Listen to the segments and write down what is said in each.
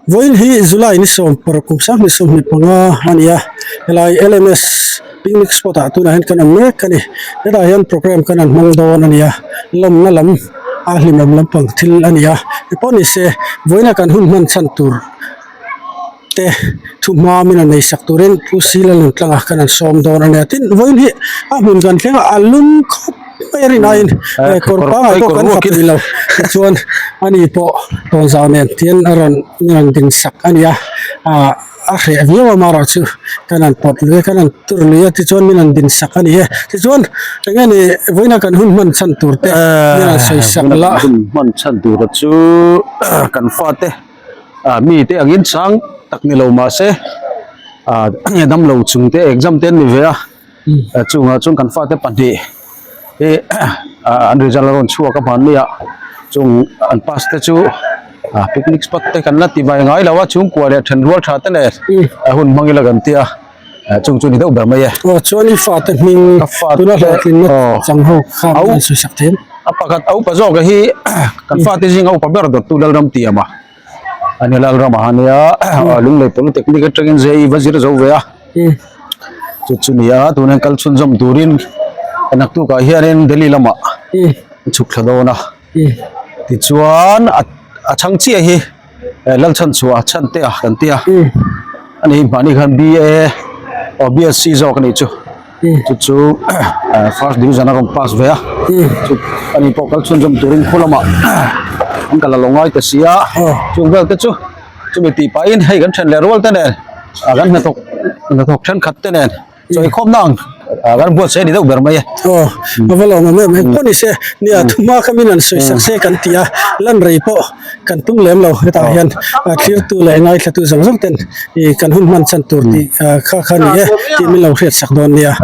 Vawiin hi July ni sawm paruk kum sanghnih 25 a ni a, helai LMS picnic spot ah tunah hian kan awm mek a ni. Hetah hian programme kan han hmang dawn a ni a, lawmna lam a hlimawm lampang thil a ni a, engpawh ni se vawiina kan hun hman chhan tur te thu hma min han nei sak turin Pu Sila Nuntlanga kan han sawm dawn a nia. Tin, vawiin hi a hmun kan thleng a, a lum khawp mai a rinaiin kawr pangai pawh kan ha pui lo. Tichuan, ani pawh tawnzau nen tian a rawn min rawn din sak a ni a, ah a hreh viau a amaherawhchu kan han pawt lui a, kan han tur lui a, tichuan min rawn din sak a ni e. Tichuan, eng nge ni vawiina kan hun hman chhan tur te min rawn sawi sak la. Hun hman chhan tura chu kan fate. ah mi te angin chang tak ni lo mahse ah damlo chung te exam te an ni ve a chungah chuan kan fate pahnih hi ah an result a rawn chhuak a hmanni ah chung an pass te chu ah picnic spot te kan la ti vai ngai lo a chhungkua leh thenrual tha te nen a hun hmang ila kan tia ah chung chu ni deuh ber mai e. Aw chuan i fate hming tuna hlawhtlinna chang ho kha an sawi sak thei em? A pakhat a upa zawk hi kan fate zinga upa ber dawttu Lalram Tiama a ni Lalrama a nia Lunglei Polytechnic atangin JE va zir zo ve a chu chu ni a tunah kal chhunzawm turin naktukah hianin Delhi lamah an chhuk thla dawn a tichuan a chhang chiah hi. Lalchhanchhuah chhan te a kan ti a ani hi mahni khan BA aw BSc zawk anih chu chu chu first division a rawn pass ve a chu ani pawh kal chhunzawm turin khu lamah an kal a lo ngai ta si a chung vel te chu chumi tih pahin hei kan then leh rual te nen kan hnathawk hnathawk thenkhat te nen. Chawi khawp na ang kan buatsaih a ni deuh ber mai e. Aw, a va lawm awm em em pawh ni se, nia thuma kha min han sawi sak se kan ti a, lan rei pawh kan tum lem lo hetah hian thlirtu leh ngaithlatu zawng zawng ten ih kan hun hman chan tur tih kha kha ni e tih min lo hriat sak dawn nia.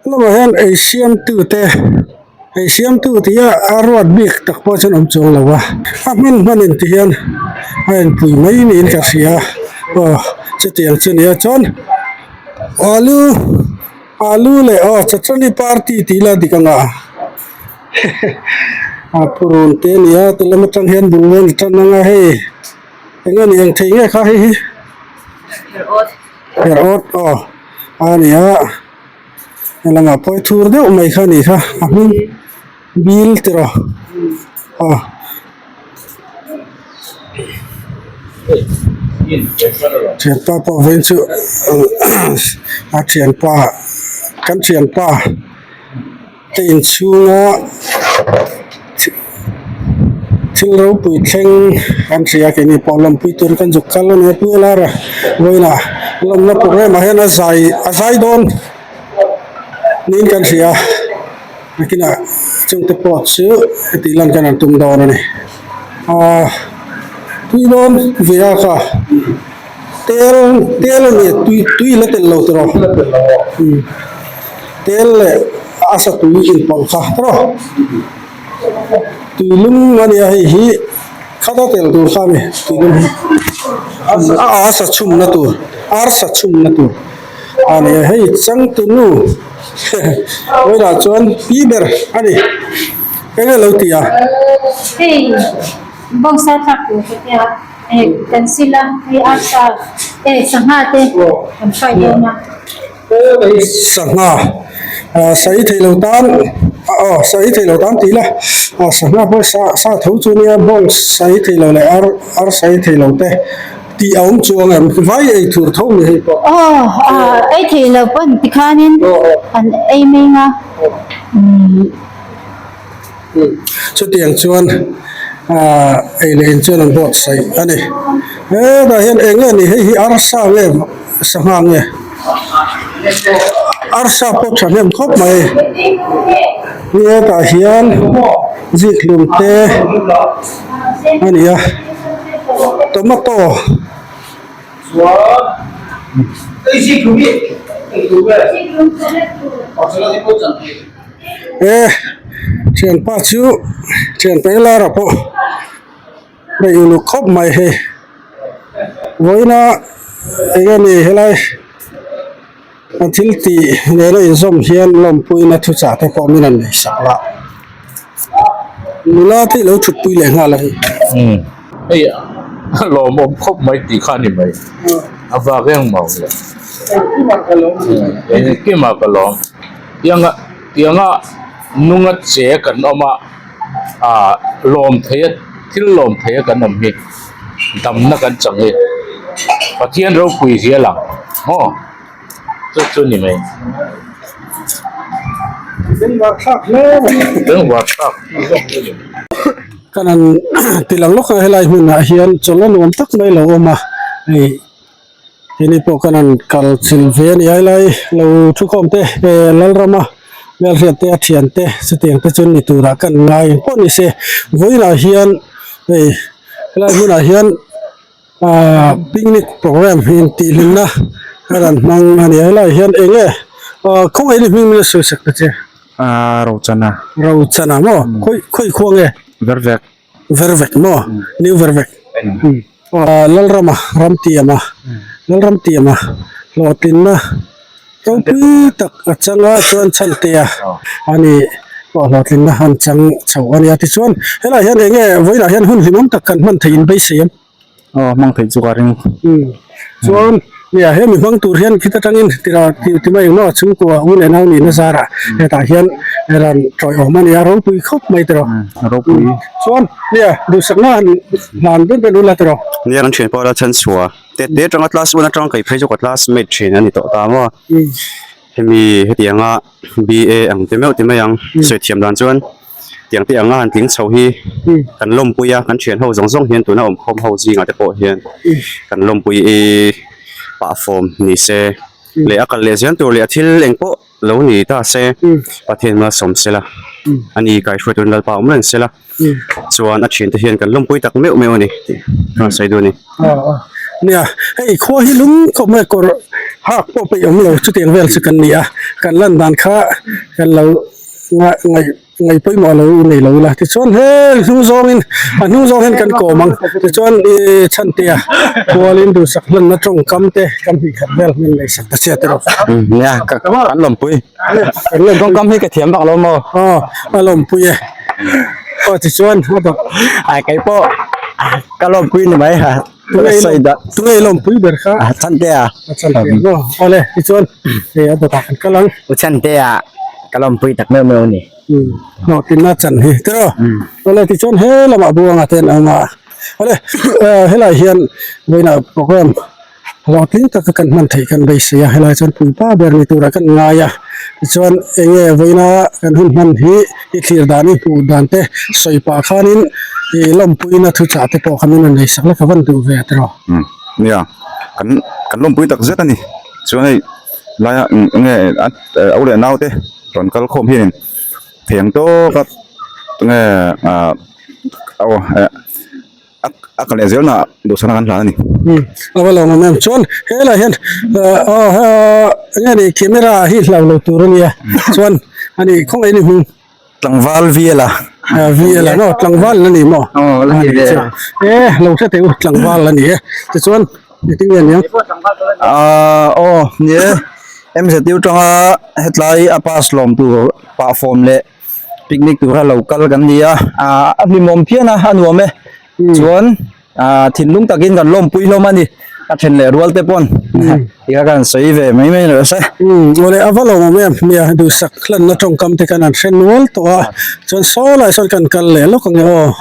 Lamah hian ei siamtu te ei siamtu tih a a ruat bik tak pawh chuan awm chuang lo a a hman hman in ti hian a inpui mai niin ka hria aw chutiang chu nia chuan alu alu leh aw chawchawni party tih ila dik ang a a purun te a ni a ti lam atang hian bul vel a tan ang a hei eng nge ni eng thei nge kha hei hi herh awt aw a ni a helamah pawh thur deuh mai kha a nih kha a hming bil tiraw aw thianpa pawh vawiin chu a thianpa kan thianpa te inchhunga thil ropui thleng an hria keini pawh lawmpui tur kan zuk kal a nia pu lara vawiinah lawmna programme ah hian a zai a zai dawn niin kan hria nakinah chungte pawh chu heti lan kan han tum dawn a ni aaa tui dawn ve a ka. Tel tel a ni tui tui la tel lo tiraw tel leh a sa tui inpawlh kha tiraw tui lum a nia hei hi khata tel tur kha a ni tui lum hi a arsa chhumna tur arsa chhumna tur a ni a hei changtunu vawilah chuan pi ber a ni eng nge lo ti a. Hei bawngsa thlak tur ka tia. Eh kan sil a hei arsa eh sangha te kan fry dawn a. Sangha ah sawi theih lo tan aw sawi theih lo tan tih ila ah sangha pawh sa sa tho chu nia bawng sawi theih lo leh ar ar sawi theih lo te tih a awm chuang em vai ei tur tho ni hei pawh. Aw ah ei theih lo pawn tikhanin an ei mai nga umm. Chutiang chuan aah ei leh in chuan an buatsaih a ni. Hetah hian eng nge ni hei hi arsa nge sangha nge arsa pawh thahnem khawp mai hetah hian zikhlum te a ni a tomato. E thianpa chu thian penglara pawh hei uluk khawp mai hei vawiina eng nge ni helai an thil tih nena inzawm hian lawmpuina thuchah te pawh min han nei sak la nula te ilo thutpui leh nghal a hei. Hei a lawmawm khawp mai tih kha a ni mai a vak engmah awm lo engkimah ka lawm. Tianga tianga nunga che kan awm a ah lawm thei a thil lawm thei a kan awm hi damna kan chang hi Pathian ropui zia lang maw chu chu ni mai. Bengvar thlak hle mai. Bengvar thlak. Kan han tilang lawk a helai hmunah hian chawlh a nuam tak mai lo awm a hei. Heni pawh kan han kal chilh ve a ni ai lai lo thukhawm te eh Lalrama Hmelhriat te a thian te chutiang te chu ni turah kan ngai ang pawh ni se vawiinah hian hei helai hmunah hian ahh picnic program intihhlimna a rawn hmang a ni a helaiah hian eng nge ahh khawngaih ni hming min sawi sak ta che Ahh Rochana Rochana maw khawi khawi khua nge Vervek Vervek maw New Vervek Lalrama Ramtiama Lalramtiama hlawhtlinna ropui tak a chang a chuan Chhantea a ni pawh hlawhtlinna an chang chho a nia tichuan helaiah hian eng nge vawiinah hian hun hlimawm tak kan hman theih in beisei em. Aw hmang theih chu ka ring. Chuan nia hemi hmang tur hian khit atangin tira ti mai engmaw chhungkua u leh nau nihna zarah hetah hian ran tawiawm a nia ropui khawp mai tiraw. Ropui. Chuan nia duhsakna han hlan deuh deuh ula tiraw. Nia kan thian pawh la chhan chhuah te te atanga class one atang kai phei chu ka classmate thin a ni tawh ta maw. Hemi hetianga B_A ang te meuh ti mai ang sawi thiam dan chuan. Tiang te anga han tling chho hi kan lawmpui a, kan thian ho zawng zawng hian tuna awmkhawm ho zingah te pawh hian kan lawmpui i pah fawm ni se leh a kal leh zel tur leh a thil eng pawh lo ni ta se Pathian malsawm se la ani kaihruai turin Lalpa awm reng se la chuan a thiante hian kan lawmpui tak meuh meuh a ni tih ka rawn sawi duh a ni. Nia hei khua hi lung khawp mai kawr hak pawh peih awm lo chutiang vel chu kan ni a kan lan dan kha kan lo. Ngaih ngaih pawimawh lo nei lo ila tichuan heng hnung zawngin a hnung zawng hian kan kawm ang tichuan ih chhantea kualin duhsak hlanna tawngkam te kan hnih khat vel hming nei sak ta che tiraw. Nia ka kan lawmpui tawngkam hi ka thiam vak lo maw. Aw a lawmpui e aw tichuan a bak. Ai kei pawh ka lawmpui ni mai ha. Tunge i lawmpui ber kha. Chhantea. Chhantea maw awle tichuan hei a dawtah kan kal ang. U Chhantea ka lawmpui tak meuh meuh a ni. Hlawhtlinna chan hi tiraw. Awle tichuan he lamah buanga te an awm a. Awle helai hian vawiinah program hlawhtling taka kan hman theih kan beisei a helai chuan puipa ber ni turah kan ngai a tichuan eng nge vawiina kan hun hman hi i thlir dan i hmuh dan te sawi pah khanin ih lawmpuina thuchah te pawh kha min rawn nei sak la ka van duh ve tiraw. Umm nia kan kan lawmpui tak zet a ni chuan hei laia eng nge a u leh nau te rawn kal khawm hianin theng tawka nge ah aw eh. a kal leh zel na duhsakna kan hlan a ni. A va lawm awm em chuan helai hian enge ni camera hi hlau lo tur a nia chuan ani khawngaih ni hming. Tlangval Viela. Viela maw tlangval la ni maw? Aw la ni ve. E lo hre teh u tlangval la ni e tichuan engtin nge niang? Aw ni e MZU tanga hetlai a pass lawm tur pah fawm leh picnic tura lo kal kan ni a a hlimawm phian a a nuam e chuan Ah thinlung takin kan lawmpui hlawm a ni. A then leh rual te pawn tia kan sawi ve mai mai lo se. Umm awle a va lawm awm em nia duhsak hlanna tawngkam te kan han hre nual tawh a chuan saw lai sawn kan kal leh lawk ange aw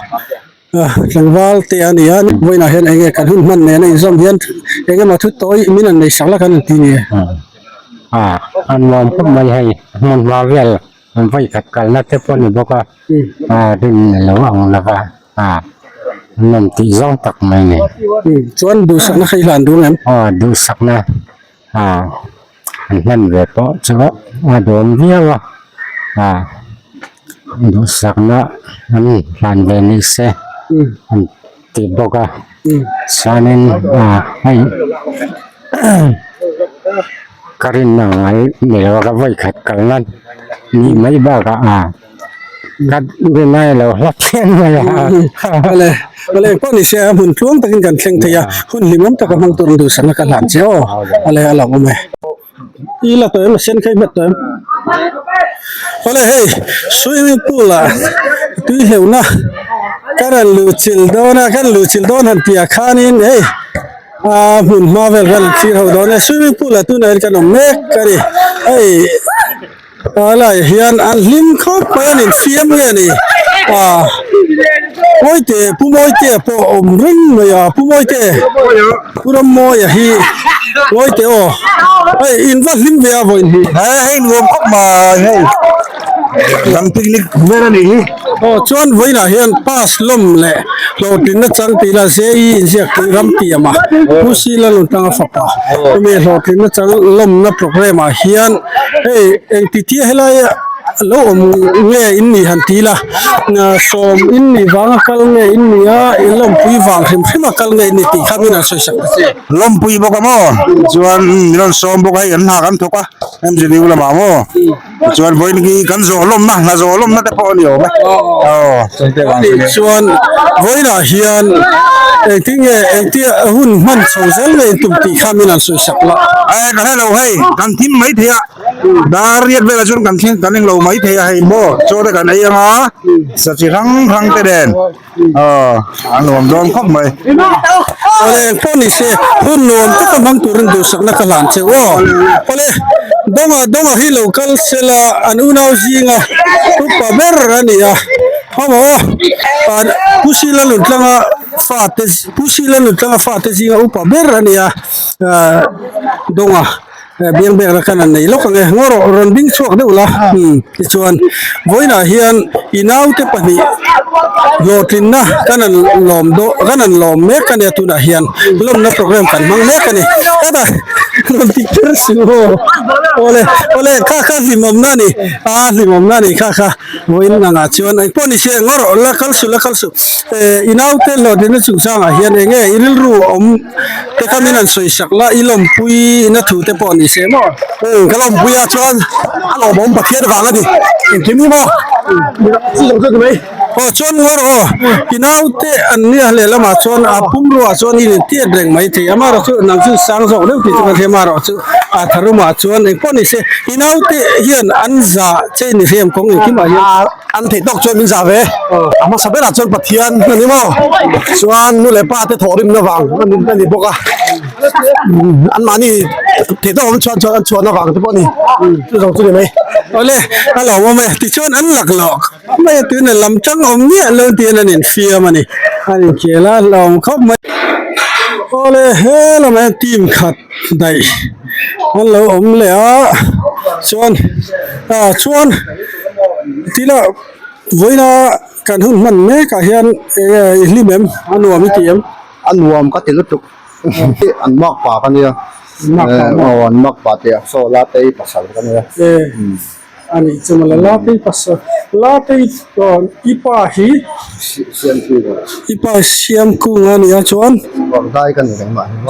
ah tlangval te a ni a vawiinah hian enge kan hun hman nen a inzawm hian eng emaw thu tawi min an nei sak la kan han ti ni e. Ah a nuam khawp mai hei hmun hma vel vawi khat kalna te pawh a ni bawk a ah rin a lo ang lo va. A nawm tih zawng tak mai ni. Chuan duhsakna kha i hlan duh em? Aw duhsakna a an hlan ve pawh chu a dawm viau a, a duhsakna an hlan ve ni se an ti bawk a, chuanin a hei ka rinna ngai ni lo a ka vawikhat kalna nih mai bakah a. Ka rinai lo hla phian mai a. Awle, awle engpawh ni se a hmun tluang takin kan thleng thei a, hun hlimawm taka hmang tur an duhsakna ka hlan che aw. Awle a lawmawm e. I la tawh em a sen kha i hmet tawh em? Awle hei swimming pool ah tui hleuhna ka rawn luh chilh dawn a, ka rawn luh chilh dawn han tih ah khanin hei a hmun hma vel kan rawn thlir ho dawn e, swimming pool ah tunah hian kan awm mek a ni hei. Helai hian an hlim khawp mai an infiam nge ni ah Mawite Pu Mawitea pawh a awm reng mai a Pu Mawite Pu Rammawia hi Mawite aw hei in va hlim ve a vawiin hi he hei nuam khawp mai hei kan picnic vel a nih hi aw chuan vawiinah hian pass lawm leh hlawhtlinna chang tih ila JE inziak tih ram tiam a Pu Sila Luntanga fapa chumi hlawhtlinna chang lawmna programme ah hian Hei engti tia helai lo awm nge in nih han ti ila sawm in nih vanga kal nge in nih a in lawmpui vang hrim hrim a kal nge in nih tih kha min han sawi sak ta che. Lawmpui bawk a maw chuan min rawn sawm bawk a hei kan hna kan thawk a MZU lamah maw chuan vawiin hi kan zawh lawmna hna zawh lawmna te pawh a ni awm e aw chuan vawiinah hian engtin nge engtia hun hman chho zel nge in tum tih kha min han sawi sak la. Eh ka hre lo hei kan thim mai thei a dar riat velah chuan kan thleng kan englo mai thei a hei maw chaw te kan ei anga sa chi hrang hrang te nen aw a nuam dawn khawp mai. Awle engpawh ni se hun nuam taka hmang turin duhsakna ka hlan che aw. Awle Dawnga Dawnga hi lo kal sela an unau zinga upa ber a ni a. Hamaw Pu Sila Luntlanga fate Pu Sila Luntlanga fate zinga upa ber a ni a Dawnga biang biakna khan an nei lawk ang e ngaw rawh rawn ding chhuak deuh la tichuan vawiinah hian i naute pahnih hlawhtlinna kan an lawm daw kan an lawm mek a nia tunah hian lawmna program kan hmang mek a ni heta rawn ti kher suh aw awle awle kha kha hlimawmna a ni a hlimawmna a ni kha kha vawiin angah chuan engpawh ni se ngaw rawh la kal suh la kal suh i naute hlawhtlinna chungchangah hian eng nge i rilru awm te kha min han sawi sak la i lawmpui ina thu te pawh ni se maw ka lawmpui a chuan a lawmawm Pathian vang a ni engkim hi maw mai aw chuan ngawr aw i naute an nia lehlamah chuan a pumruah chuan i intiat reng mai thei amaherawh chu nang chu sang zawk deuh tih chu ka hria amaherawh chu a tharumah chuan engpawh ni se i naute hian an zah che ni hriam kawng engkimah hian An theih tawk chuan min zah ve. A hmasa berah chuan Pathian a ni maw? Chuan nu leh pa te thawhrimna vang a ni bawk a. Anmahni theih tawk awm chuan chuan an chhuahna vang te pawh a ni. Chu zawng chu ni mai. Awle, a lo awm e. Tichuan an lak lawk mai a, tuna lam tang awm miah lo tiin an infiam a ni. An inkhel a, hlauhawm khawp mai. Awle, he lamah hian team khat daih an lo awm leh a chuan ah chuan tila vawiina kan hun hman mek ah hian enge i hlim em a nuam i ti em a nuam ka ti lutuk an mak pa ka nia aw an mak pa te ah saw la te i pasal ka nia. Ani chu mawle Latei pasal Latei i pa hi i pa Siamkunga a nia chuan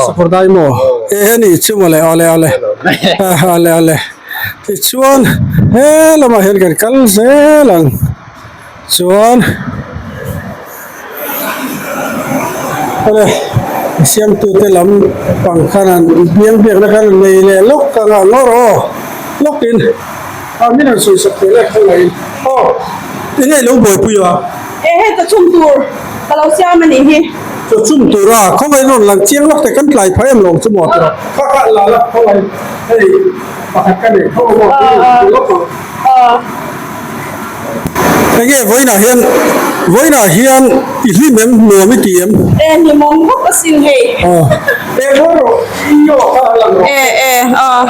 Sakawrdai maw e ani chu mawle awle awle awle awle tichuan he lamah hian kan kal zel ang. Chuan awle siamtute lam pang khan an biang biakna khan an nei leh lawk ang a ngawr aw lawkin a min han sawi sak thei lek khawngaih in aw enge ilo buaipui a. E hei chaw chhum tur ka lo siam a nih hi. Chaw chhum tur a khawngaih rawn lang chiang lawk teh kan tlai phah em lawng chu maw tiraw. Kha kha la la khawngaih hei pakhat ka nei tho maw lawk ang. Enge vawiinah hian vawiinah hian i hlim em nuam i ti em? E hlimawm khawp asin hei. Aw e ngawi rawh i aw kha a lang rawh. E e aw.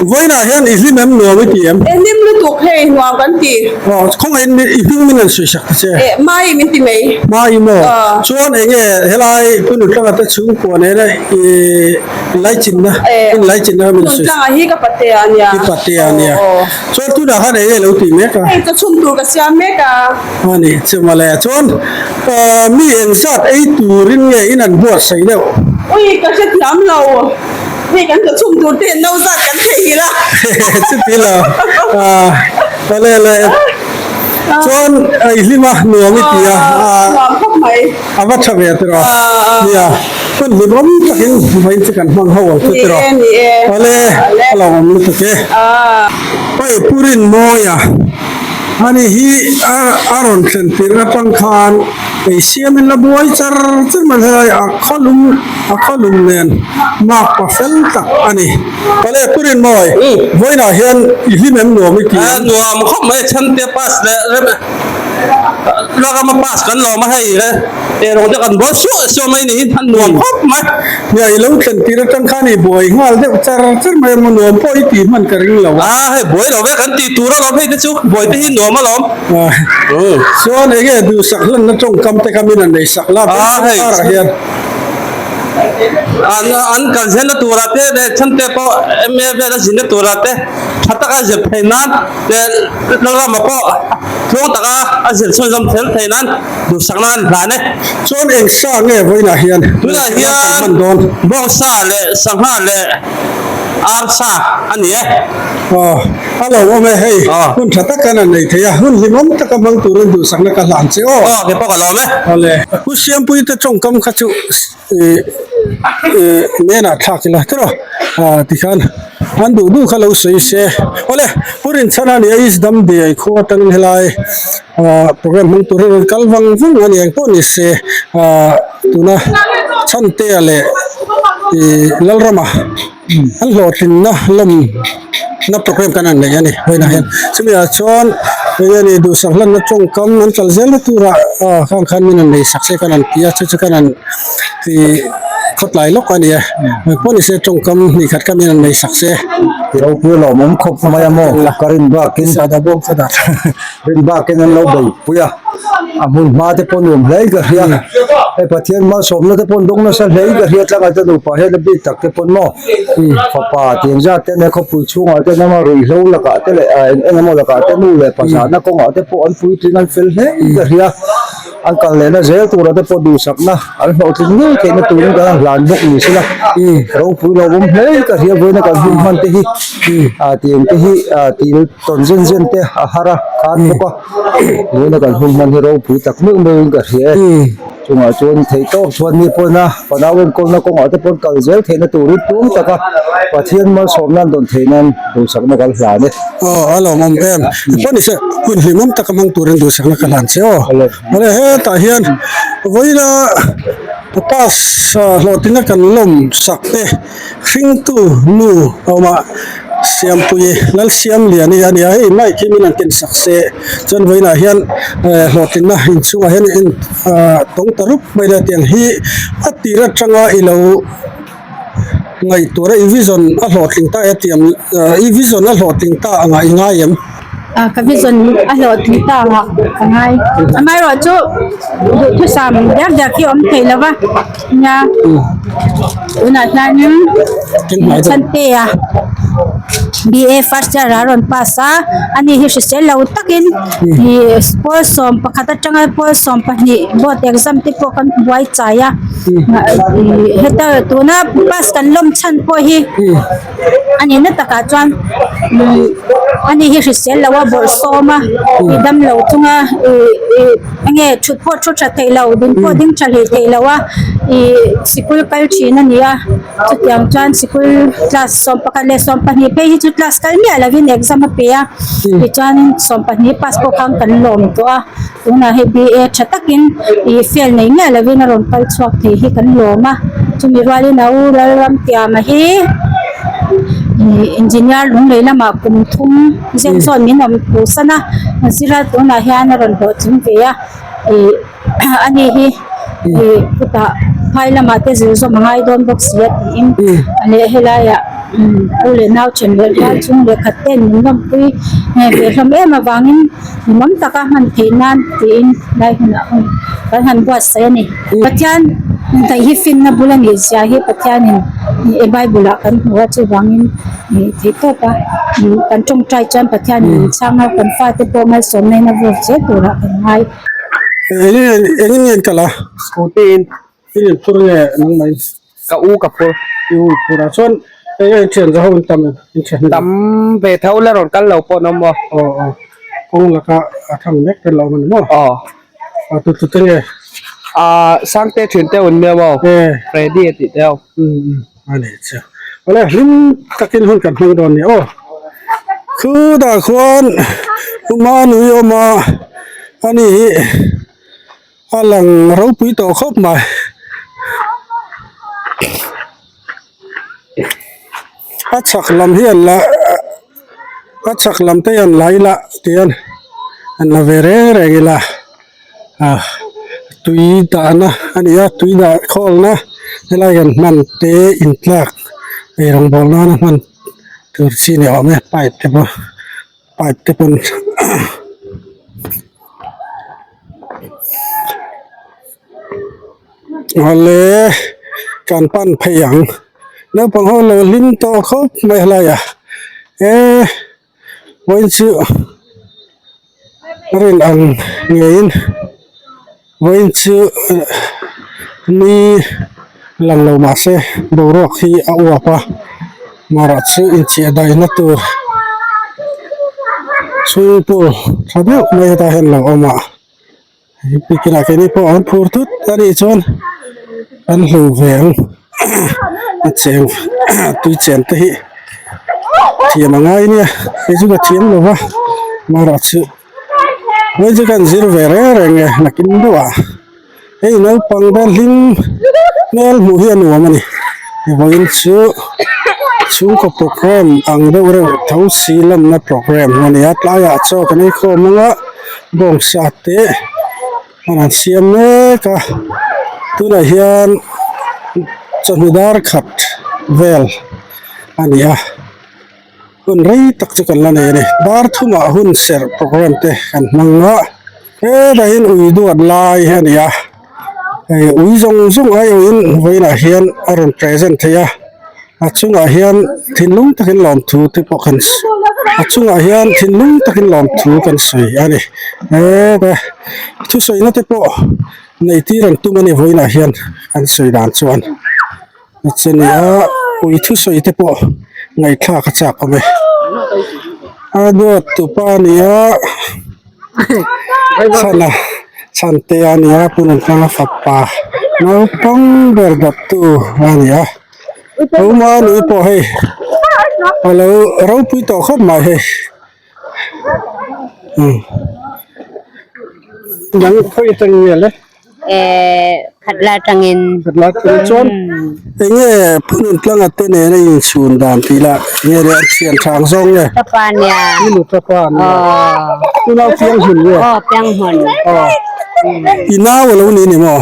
Vawiinah hian i hlim em nuam i ti em? E hlim lutuk hei nuam kan ti. Aw khawngaihin min i hming min rawn sawi sak ta che. E Mai min ti mai. Mai maw? Aw. Chuan enge helai Pu Nutlanga te chhungkua nena i Laichinna, in laichinna min sawi. Tlangah hi ka patea a nia. I patea a nia. Chuan tunah khan enge lo tih mek a? Hei chawchhum tur ka siam mek a. A ni, chumale. Chuan mi engzat ei turin nge in an buatsaih deuh? Ui, ka hrethiam lo. Hei kan chawchhum tur te hian no zat kan theihnghilh a. Chuti lo. Awle le. Chuan i hlim a, nuam i ti a. Nuam khawp mai. A va tha ve tiraw? Nia, hun hlimawm takin vawiin chu kan hmang ho ang chu tiraw? Awle, a lo awm lutuk e. Pai Purin Mawia, ani hi a rawn thlen tirh atang khan ei siamin la buai char char mai helai a khawlum a khawlum nen mark pa fel tak a ni. Awle, Purin Mawi, vawiinah hian i hlim em nuam i ti em? Nuam khawp mai, Chhante pass leh rem. Rama pass kan lawm a hei le erawh te kan buai suah suah mai niin an nuam khawp mai. Nia i lo thlen tir atang khan i buai nghal deuh char char mai emaw nuam pawh i tih hman ka ring lo a. A hei buai lo ve kan tih tur alawm hei te chu buai te hi nuam alawm. Chuan enge duhsak hlanna tawngkam te kha min han nei sak la karah hian. An an kal zelna turah te leh chhan te pawh MA vel a zinna turah te tha taka zir theih nan leh Lalrama pawh tluang taka a zir chhunzawm thel theih nan duhsakna an hlan e. Chuan eng sa nge vawiinah hian Tunah hian bawngsa leh sangha leh arsa a ni e. Aw, a lo awm e hei, hun tha tak kan han nei thei a, hun hlimawm taka hmang turin duhsakna ka hlan che aw. Aw, kei pawh ka lawm e. Awle, Pu Siampuite tawngkam kha chu Menah thlak ila tiraw tikhan an duh duh kha lo sawi se awle pu Rinchhana nia East Damdiai khua atangin helai program hmang tur hi rawn kal vang vang a ni engpawh ni se tuna Chhantea leh Lalrama an hlawhtlinna lawm na program kan han nei a ni vawiinah hian chumi ah chuan eng nge ni duhsak hlanna tawngkam an kal zel na turah ah khang khan min han nei sak se kan han ti a chu chu kan han ti khawtlai lawk a ni a engpawh ni se tawngkam hnih khat kha min han nei sak se. Ropui lawmawm khawp mai a maw ka rin bakin rin bakin an lo beihpui a a hmun hma te pawh nuam hle ka hria hei Pathian malsawmna te pawh an dawng nasa hle ka hria tlangah te nupa hian a bik tak te pawn maw fapa tih ang zat te ania khawpui chhungah te an awm a ruihhlo lakah te leh eng eng emaw lakah te nu leh pa zahna kawngah te pawh an puitling an fel hle ka hria an kal lehna zel turah te pawh duhsakna an hlawhtling ngei theihna turin kan han hlan bawk ni sela ropui lo awm hle ka hria vawiina kan hun hman te hi tih ang te hi tih tawn zen zen te a har a khan bawk a vawiina kan hun hman hi ropui tak meuh meuhin ka hria e. Chungah chuan theih tawk chuan mi pawina fanau enkawlna kawngah te pawn kal zel theihna turin tum taka Pathian malsawmna an dawn theih nan duhsakna kan hlan e. Aw a lawmawm em. Pawh ni se hun hlimawm taka hmang turin duhsakna ka hlan che aw. Awle hetah hian vawiina pass hlawhtlinna kan lawm sak te hringtu nu a awm a Siampuii Lalsiamliani a ni a hei mic hi min han ken sak se chuan vawiinah hian hlawhtlinna inchhungah hian in tawng ta rup mai la tiang hi a tir atanga i lo ngaihtuah a i vision a hlawhtling ta e tiang i vision a hlawhtling ta angah i ngai em? Ka vision a hlawhtling ta angah ka ngai amaherawhchu duhthusam diak diak hi a awm thei lo va nia tunah hianin Chhantea. BA first year ah a rawn pass a ani hi hrisel lo takin ih pawl 11 atanga pawl 12 board exam te pawh kan buai chai a ih heta tuna pass kan lawm chhan pawh hi a nihna takah chuan ani hi hrisel lo a bawrh sawm a ih damlo chunga ih ih enge thut pawh thu tha theilo ding pawh ding tha hlei theilo a ih sikul kal thin a ni a chutiang chuan sikul class 11 leh 12 phei hi chu class kal miah lovin exam a pe a tichuanin 12 pass pawh khan kan lawm tawh a tunah hei BA tha takin ih fail nei miah lovin a rawn kal chhuak thei hi kan lawm a chumi rualin a u Lalramtiama hi ih engineer lunglei lamah kum thum zet zawn min awm thu san a zira tunah hian a rawn hlawhtling ve a ih ani hi ih chutah phai lamah te zir zawm a ngai dawn bawk si a tiin leh helaiah u leh nau then leh rual chung lehkhat ten min lawmpui ve hlawm em avangin nuam taka hman theih nan tiin lai hunah hun kan han buatsaih a ni. Pathian daih hi finna bul a nih zia hi Pathianin ih Bible ah kan hmu a chuvangin ih theih tawp a kan tawngtai chuan Pathianin min chhang a kan fate pawh malsawmna in a vawk zel turah kan ngai. Engin engin nge an kal a? Scooty in. I in phur nge nangmah in? Ka u ka phur. I u i phur a chuan eng nge in thian za ho in tam em? In thian Tam ve tho la rawn kal lo pawh an awm maw? Aw aw kawng laka a thang mek te lo awm a ni maw? Aw. A tu tu te nge? Ah Sangte thian te un nia maw? E. Freddy a tih te ho. Um um a ni chu. Awle hlim takin hun kan hmang dawn ni aw. Khutah khuan Umanui awm a ani hi. A lang ropui tawh khawp mai. A chhak lam hi an la a chhak lam te hi an la ila tihian an la ve reng reng ila ah tui dahna a ni a tui dah khawlna helai kan hman te intlak eirawngbawl nana hman tur chi ni awm e pipe te pawh. Pipe te pawn awle kan pan phei ang naupang ho lo hlim tawh khawp mai helai ah e vawiin chu rin ang ngeiin vawiin chu ni lang lo mahse boruak hi a uap a marah chu inchiah daihna tur swimming pool tha deuh mai hetah hian a lo awm a bikinah keini pawh an phur thut a nih chuan an hlu ve ang a cheng tui chen te hi thiam a ngai ania kei chu ka thiam lo va marah chu hei chu kan zir ve reng reng e nakin deuh ah. Hei naupang te hlim hmel hmuh hi a nuam a ni vawiin chu chhungkaw program ang deuh reuh tho si lanna program a ni a tlaiah chaw kan ei khawm ang a bawngsa te an han siam mek a tunah hian chawhnu dar khat vel a ni a. Hun rei tak chu kan la nei a ni. Dar thumah hun serh program te kan hmang a, hetahin ui duat lai a ni a, hei ui zawng zawng aiawhin vawiinah hian a rawn present thei a, a chungah hian thinlung takin lawmthu te pawh kan a chungah hian thinlung takin lawmthu kan sawi a ni. Heta thusawina te pawh nei tir an tum a ni vawiinah hian an sawi dan chuan. Chani a ui thusawi te pawh ngaihthlak a chak awm e a duat tupa a ni a chhana chhante a ni a pu Nuntlanga fapa naupang ber dawttu a ni a Roma nui pawh hei a lo ropui tawh khawp mai hei umm dang khawi atang nge le. Eh, khatla tangin. Khatla tangin chuan enge phunun tlanga te nena inchhun dan tih lah nge le an thian tha ang zawng nge? Tapa nia. Inu tapa nia. Aw. I nau piang hmun nge? Aw, piang hmun. Aw. I nau alo ni ni maw?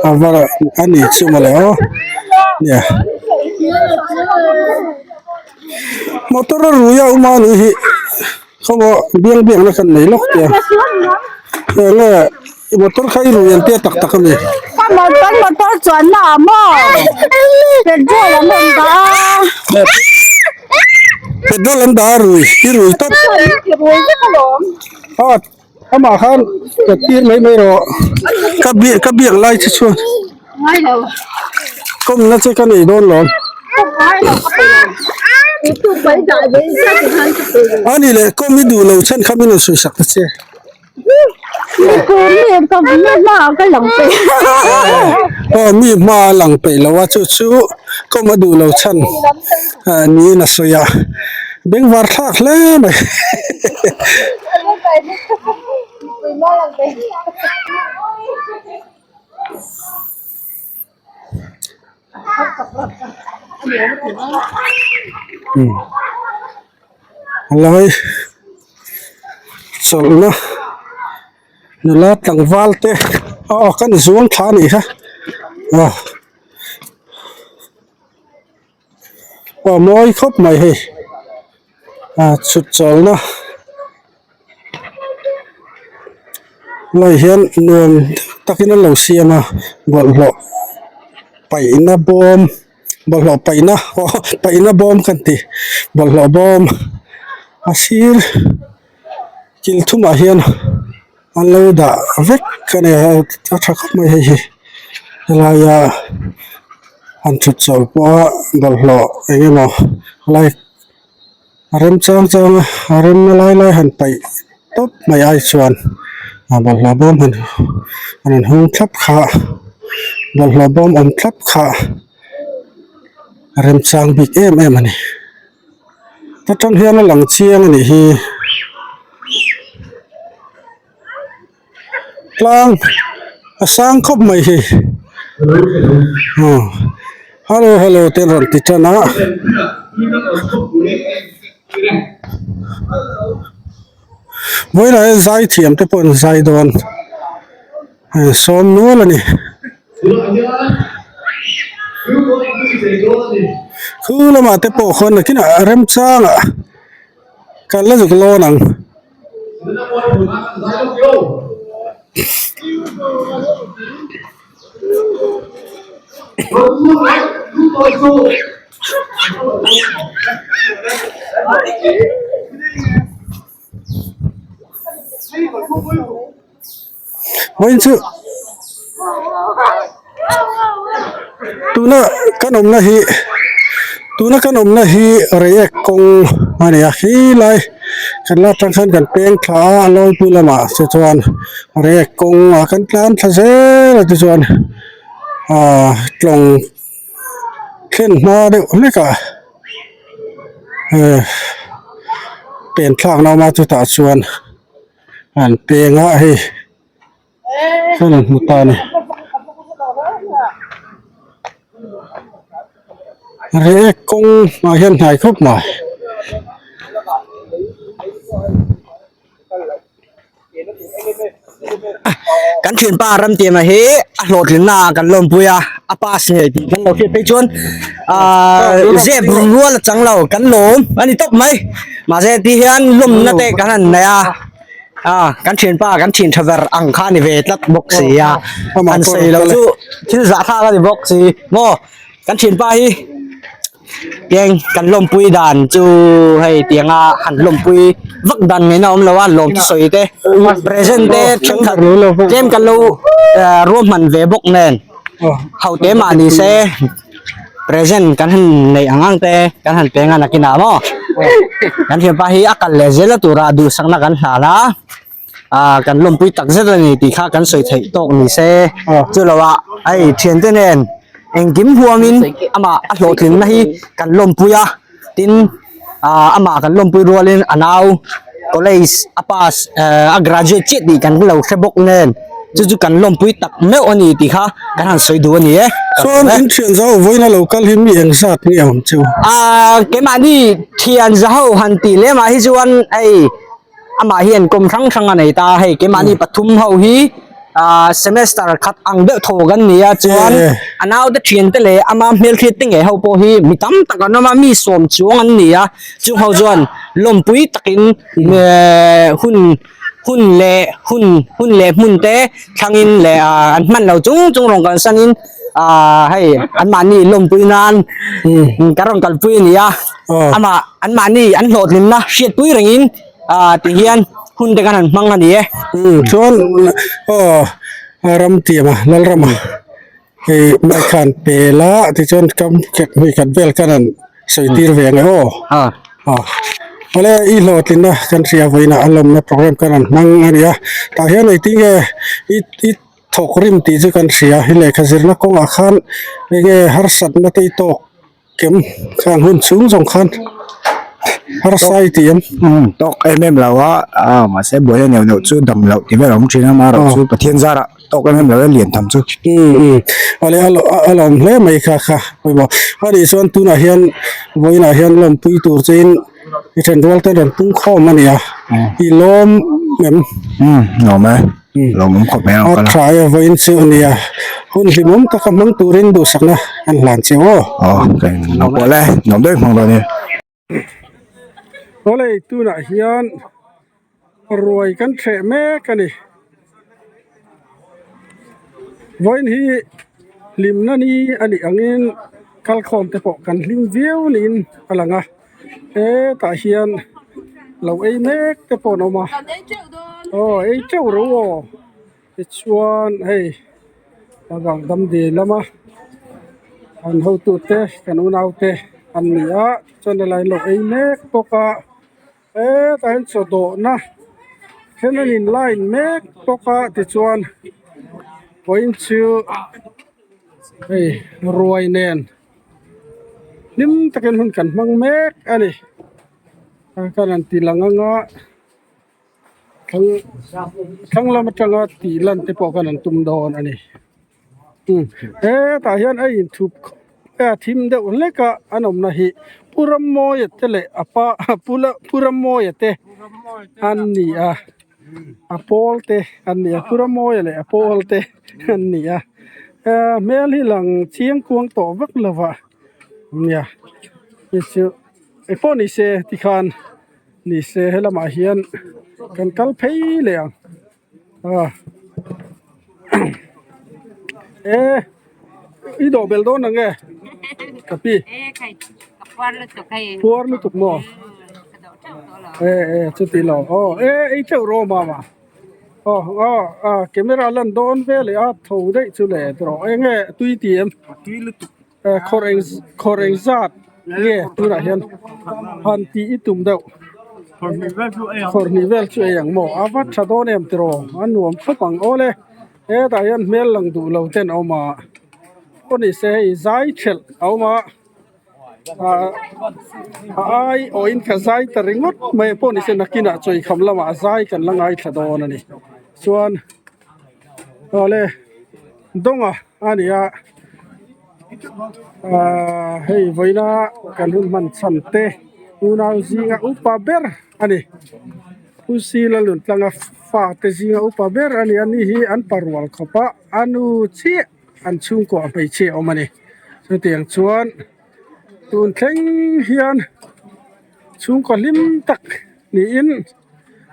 A var a ni chu mawle aw. Nia. Motor a rui a awm a ni hi. Khaw biang biang na kan nei lawk tia. Enge motor kha i rui an tia tak tak ami. Ka motor motor chuan na maw petrol an rawn dah a. Petrol an dah a rui i rui tawp. A amah khan ka tir mai mai rawh ka biak ka biak lai che chuan kawmna che ka nei dawn lawm. A ni leh kawm i duh lo chhan kha min rawn sawi sak ta che. Aw mi hma a lang peih lo a chu chu kawm a duh lo chhan niin a sawi a bengvar thlak hle mai. Lai chawlhna nula tlangval te aw kan zuang thla a nih kha aw aw mawi khawp mai hei ah chhut chawlhna lai hian nuam takin an lo siam a bawlhhlawh paihna bawm. Bawlhhlawh paihna aw paihna bawm kan ti bawlhhlawh bawm a sir kil thumah hian an lo dah vek a ni a a tha khawp mai hei hi helaia han thut chawlh pawha bawlhhlawh eng emaw lai a rem chang chang a a remna lai lai han paih tawp mai ai chuan a bawlhhlawh bawm han an rawn hung thlap kha bawlhhlawh bawm awm thlap kha a rem chang bik em em a ni ta tang hian a lang chiang a nih hi tlang a sang khawp mai hi aw hello hello te an rawn ti tan a. Vawilah hian zai thiam te pawh an zai dawn an sawm nual a ni khu lamah te pawh khawn nakinah remchangah kal la zuk lawn ang. Vawiin chu tuna kan awmna hi tuna kan awmna hi reiek kawng a ni a helai kan la atang khan kan peng thla a lawipui lamah te chuan reiek kawng ah kan tlan thla zel a tichuan ahh tlawng thlen hma deuh hlek ah ehh pen thlakna a awm a chutah chuan. An peng a hei kan han hmu ta a ni reh kawng ah hian hnai khawp mai. Kan thianpa Ramtiama hi a hlawhtlinna ah kan lawmpui a a pass ngei tih kan lo hriat phei chuan ahh zep rual a chang lo kan lawm a ni tawp mai. Mahse ti hian lawmna te kan han nei a ah kan thianpa kan thian tha ber ang kha a ni ve tlat bawk si a an sawi loh chu thil zahthlak a ni bawk si maw kan thianpa hi keng kan lawmpui dan chu hei tianga han lawmpui vak dan ngaihna a awm lo a lawm thusawi te present te thenkhat tlem kan lo ruahman ve bawk nen ho te mah ni se. Present kan han neih ang ang te kan han peng a nakinah maw kan thianpa hi a kal leh zel a tura duhsakna kan hlan a ah kan lawmpui tak zet a ni tih kha kan sawi theih tawk ni se chu lo ah hei thiante nen engkim huamin amah a hlawhtlinna hi kan lawmpui a. Tin, ah amah kan lawmpui rualin a nau college a pass eh a graduate chiah tih kan lo hre bawk nen chu chu kan lawmpui tak meuh a ni tih kha kan han sawi duh a ni e. Chuan in thian zau vawiin a lo kal hi mi eng zat nge awm chu? Ah keimahni thian zau han tih lemah hi chuan hei Amah hian kum hrang hrang a nei ta a, hei keimahni pathum ho hi ah semester khat ang deuh thaw kan ni a chuan a naute thiante leh ama hmelhriat te ngei ho pawh hi mi tam tak an awm a mi sawm chuang an ni a chung ho chuan lawmpui takin ehh hun hun leh hun hun leh hmun te thlangin leh ah an hman lo chung chung rawn kalsanin ah hei anmahni lawmpui nan ka rawn kalpui a ni a. Amah anmahni an hlawhtlinna hriatpui rengin ah ti hian hun te kan han hmang a ni e. Umm chuan aw Ramtiama Lalrama hei mic khan pe la tichuan kam khat hmui khat vel khan an sawi tir ve ang e aw. Aw awle i hlawhtlinna kan hria vawiinah a lawmna program kan han hmang a ni a tah hian engtin nge i i thawk rim tih chu kan hria hi lehkha zirna kawngah khan enge harsatna te i tawk kem khang hun chhung zawng khan harsa i ti em. Tawk em em lo a a mahse buaina neuh neuh chu dam loh tih vel a awm thin a amaherawh chu Pathian zarah tawk em em lo e lian tham chu. Awle a lawm hle mai kha kha pawimawh a nih chuan tunah hian vawiinah hian lawmpui tur chein i thenrual te rawn pung khawm a ni a i lawm em. Lawm e. Lawmawm khawp mai ang A tha e vawiin chu a nia. Hun hlimawm taka hmang turin duhsakna an hlan che aw. Aw ka in lo pawh le nuam deuh hmang dawn e. Awlei tunah hian ruai kan hreh mek a ni. Vawiin hi hlimna ni a nih angin kalkhawm te pawh kan hlim viau niin a lang a. Hetah hian lo ei mek te pawh an awm a aw ei teuh ro aw tichuan hei avang damdiai lama an hotu te kan unau te an ni a chuan helai an lo ei mek bawk a hetah hian chaw dawhna then an in line mek bawk a tichuan vawiin chu hei ruai nen. Hlim takin hun kan hmang mek a ni a kan han ti lang anga thlang thlang lam atanga tih lan te pawh kan han tum dawn a ni hetah hian a inthup khawp mai a thim deuh hlek a an awmna hi Pu Rammawia te leh a pa Pu Rammawia te an ni a. A pawl te an ni a Pu Ramawia leh a pawl te an ni a ehh hmel hi lang chiang kuang tawh vak lo va nia hei chu engpawh ni se tikhan ni se helamah hian kan kal phei leh ang ah eh i dawh belh dawn ang e ka pi puar lutuk maw. E e chuti lo aw e ei teuh rawh mama aw aw a camera lan dawn vel leh a tho daih chu le tawh eng nge tui ti em tui lutuk e khawrh eng khawrh eng zat nge tunah hian han tih i tum deuh khawrh hnih vel chu ei ang maw a va tha dawn em tiraw a nuam khawp ang aw le hetah hian hmel lang duh lo ten a awm a pawh ni se hei zai thelh a awm a. A ai awhin ka zai ta ringawt mai pawh ni se nakinah chawikham lamah zai kan la ngaithla dawn a ni chuan awle dawnga a ni a ahh hei vawiina kan hun hman chhan te unau zinga upa ber a ni Pu Sila Luntlanga fate zinga upa ber a ni a ni hi an parual khawp a a nu chiah. An chhungkuah hmeichhia a awm a ni. Chutiang chuan tun thleng hian chhungkaw hlim tak niin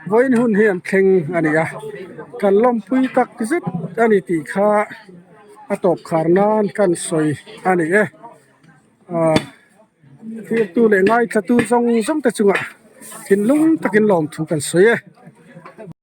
vawiin hun hi an thleng a ni a. Kan lawmpui tak zet a ni tih kha a tawp khar nan kan sawi a ni e. Ahh thirtu leh ngaithlatu zawng zawng te chungah thinlung takin lawmthu kan sawi e.